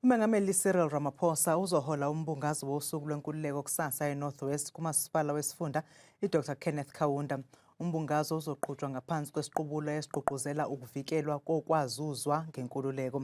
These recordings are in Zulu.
Umengameli Cyril Ramaphosa uzohola umbungazo wosuku lwenkululeko kusasa eNorth West kumasipala wesifunda iDr Kenneth Kaunda. Umbungazo uzoqhutshwa ngaphansi kwesiqubulo esigqugquzela ukuvikelwa kokwazuzwa ngenkululeko.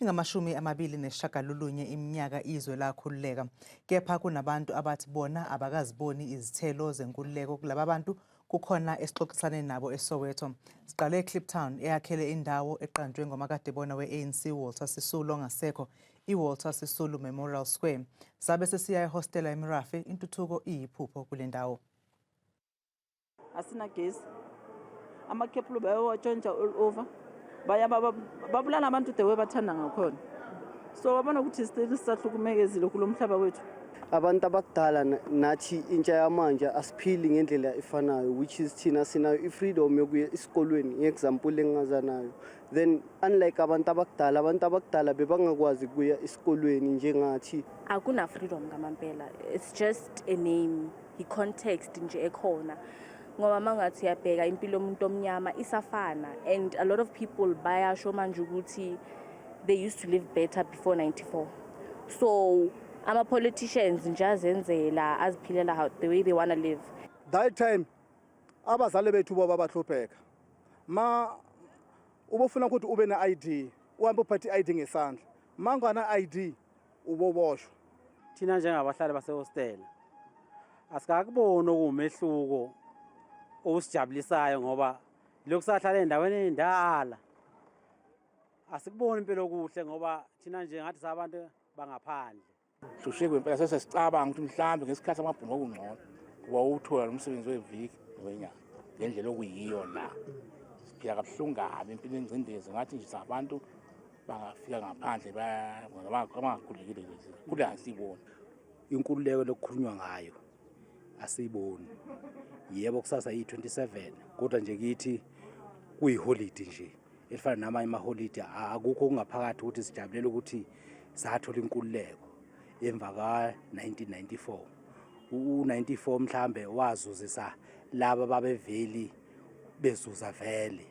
Ingama-29 iminyaka izwe lakhululeka. Kepha kunabantu abathi bona abakaziboni izithelo zenkululeko. Kulaba bantu kukhona esixoxisane nabo eSoweto. Siqale eKliptown, eyakhele indawo eqanjwe ngomakadebona we-ANC Walter Sisulu ongasekho, iWalter Sisulu Memorial Square. Sabe sesiya ehostela eMirafe, intuthuko iyiphupho kule ndawo. Asinagesi, amakhepulu bayawatshontsha all over, baya babulala abantu the way bathanda ngakhona. So wabona ukuthi still sisahlukumekezile kulo mhlaba wethu. Abantu abakudala nathi intsha yamanje asiphili ngendlela efanayo, which is thina sinayo i-freedom yokuya esikolweni, nge-example engingaza nayo. Then unlike abantu abakudala, abantu abakudala bebangakwazi ukuya esikolweni njengathi. Akuna freedom ngamampela, it's just a name, i-context nje ekhona, ngoba uma ngathi uyabheka impilo yomuntu omnyama isafana, and a lot of people bayasho manje ukuthi they used to live better before 94. So ama-politicians nje azenzela, aziphilela how the way they want to live. That time abazali bethu boba bahlupheka. Ma ubufuna ukuthi ube ne-ID, uhambe uphathe i-ID ngesandla. Ma ungana-ID, uboboshwa. Thina njengabahlali basehostela asikakuboni okuwumehluko owusijabulisayo, ngoba lokhu sahlala endaweni ey'ndala, asikuboni impilo okuhle, ngoba thina nje ngathi sabantu bangaphandle. Hlushekwe impela. Sesesicabanga ukuthi mhlawumbe ngesikhathi amabhunu kwakungcono, kuba uwuthola lo msebenzi weviki wenyanga ngendlela okuyiyo la. Siphila kabuhlungu kabi, impilo engcindezi, ngathi nje sabantu bangafika ngaphandle abangakhululekile nje kula sibona. Inkululeko lokukhulunywa ngayo asiyiboni. Yebo, kusasa yi-27, kodwa nje kithi kuyiholidi nje elifana namanye amaholidi. Akukho okungaphakathi ukuthi sijabulela ukuthi sathola inkululeko emva ka-1994. U-94 mhlambe wazuzisa laba babeveli bezuza vele.